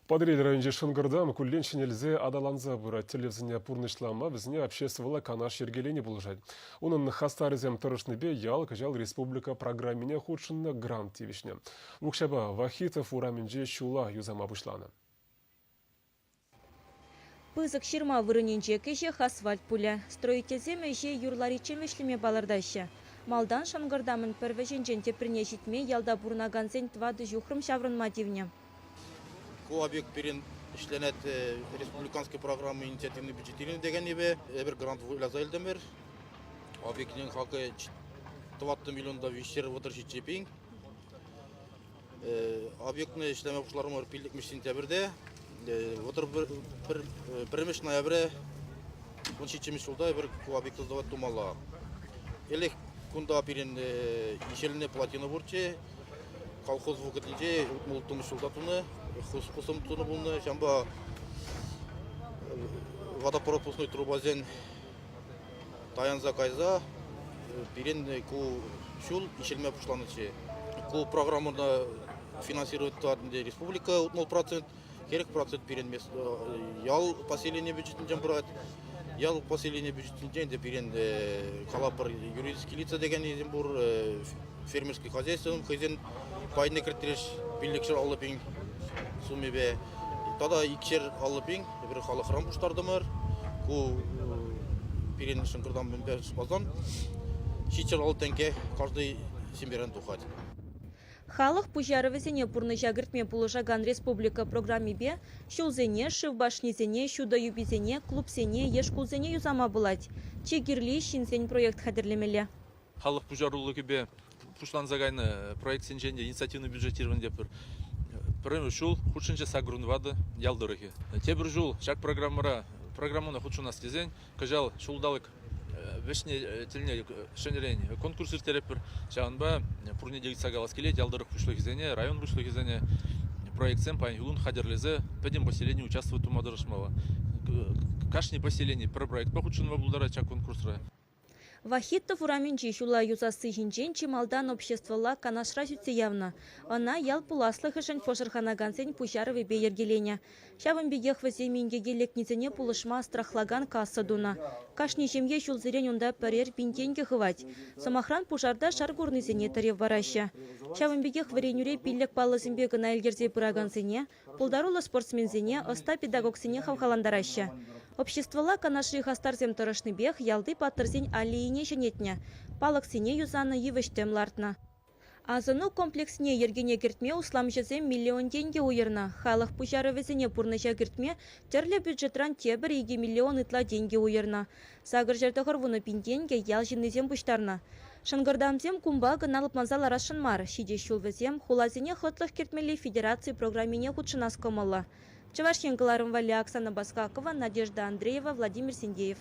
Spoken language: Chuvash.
Патӑрьел районӗнчи Шӑнкӑртам куллен ҫӗнелсе аталанса пырать. Тӗллевсене пурнӑҫлама вӗсене обществӑлла канаш йӗркелени пулӑшать. Унӑн хастарӗсем тӑрӑшнипе ял кӑҫал республика программине хутшӑннӑ грант тивӗҫнӗ. Укҫапа Вахитов урамӗнче ҫула юсама пуҫланӑ. Пысӑк ҫырма вырӑнӗнче кӗҫех асфальт пулӗ. Строительсем ӗҫе юр лариччен вӗҫлеме палӑртаҫҫӗ. Малтан Шӑнкӑртамӑн пӗр вӗҫӗнчен теприне ҫитме ялта пурӑнакансен тӑватӑ ҫухрӑм ҫаврӑнма тивнӗ. Ку объект пирӗн ӗҫленет республиканский программа инициативный бюджетирование декеннипе эпир грант выляса илтӗмӗр. Объектӗн хакӗ тӑваттӑ миллион та виҫҫӗр вӑтӑр ҫиччӗ пин. Объектне ӗҫлеме пуҫларӑмӑр пиллӗкмӗш сентябрьте. Вӑтӑр пӗрремӗш ноябре вун ҫиччӗмӗш ҫулта эпир ку объекта сдавать тумалла. Элех кунта пирӗн ишӗлнӗ плотина пурччӗ. Колхоз вӑхӑтӗнче утмӑл ҫулта тунӑ, хусӑм тунӑ пулнӑ. Ҫавӑнпа водопропускной трубасен таянса кайса пирӗн ку ҫул ишӗлме пуҫланӑччӗ. Ку программӑна финансировать тӑвать республика 60%, 40% пирӗн ял поселени бюджетӗнчен пырать. Ял поселени бюджетӗнчен те пирӗн калапӑр юридический лица декеннисем пур, фермерский хозяйствӑн хӑйсен пайне кӗртрӗҫ 550 пин суммипе. Тата 250 пин эпир халӑхран пуҫтартӑмӑр. Ку пирӗн Шӑнкӑртам мӗнпе шутласан 750 тенке каждый семьерен тухать. Халӑх пуҫарӑвӗсене пурнӑҫа кӗртме пулӑшакан республика программипе ҫулсене, шыв башнисене, ҫутӑ юписене, клубсене е шкулсене юсама пулать. Чи кирли, ҫынсен проект хатӗрлемелле. Халӑх пуҫарулӑхӗпе пуҫланса кайнӑ проектсенчен те инициативный бюджетировани те пӗр пӗрремӗш ҫул хутшӑнчӗ Саккунватӑ ял тӑрӑхӗ. Тепӗр ҫул ҫак программӑра программӑна хутшӑнас тесен кӑҫал ҫулталӑк вӗҫне тӗлне ҫӗнӗрен конкурс ирттеретпӗр. Ҫавӑнпа пурне те ыйтса калас килет, ял тӑрӑх пуҫлӑхӗсене, район пуҫлӑхӗсене проектсем паянхи кун хатӗрлесе пӗтӗм поселени участвовать тума тӑрӑшмалла. Кашни поселени пӗр проектпа хутшӑнма пултарать ҫак конкурсра. Вахитов урамӗнчи ҫула юсасси ҫинчен чи малтан обществӑлла канашра сӳтсе явнӑ. Ӑна ял пуласлӑхӗшӗн пӑшӑрханакансен пуҫарӑвӗпе йӗркеленӗ. Ҫавӑн пекех вӗсем инкеке лекнисене пулӑшма страхлакан касса тунӑ. Кашни ҫемье ҫулсерен унта пӗрер пин тенкӗ хывать. Сӑмахран, пушарта шар курнисене тӗрев параҫҫӗ. Ҫавӑн пекех вӗренӳре пиллӗк паллӑсемпе кӑна ӗлкӗрсе пыракансене, пултаруллӑ спортсменсене, ӑста педагогсене хавхалантараҫҫӗ. Обществӑлла канашри хастарсем тӑрӑшнипех ялти паттӑрсен аллейине ҫӗнетнӗ, палӑксене юсанӑ, йывӑҫ-тӗм лартнӑ. Асӑну комплексне йӗркене кӗртме усламҫӑсем миллион тенкӗ уйӑрнӑ. Халӑх пуҫарӑвӗсене пурнӑҫа кӗртме тӗрлӗ бюджетран тепӗр 2 миллион ытла тенкӗ уйӑрнӑ. 890 пин тенкӗ ял ҫыннисем пуҫтарнӑ. Шӑнкӑртамсем кунпа кӑна лӑпланса ларасшӑн мар. Ҫитес ҫул вӗсем хуласене хӑтлӑх кӗртмелли федераци программине хутшӑнас кӑмӑллӑ. Чӑваш Ен кӑларӑм валли Оксана Баскакова, Надежда Андреева, Владимир Синдеев.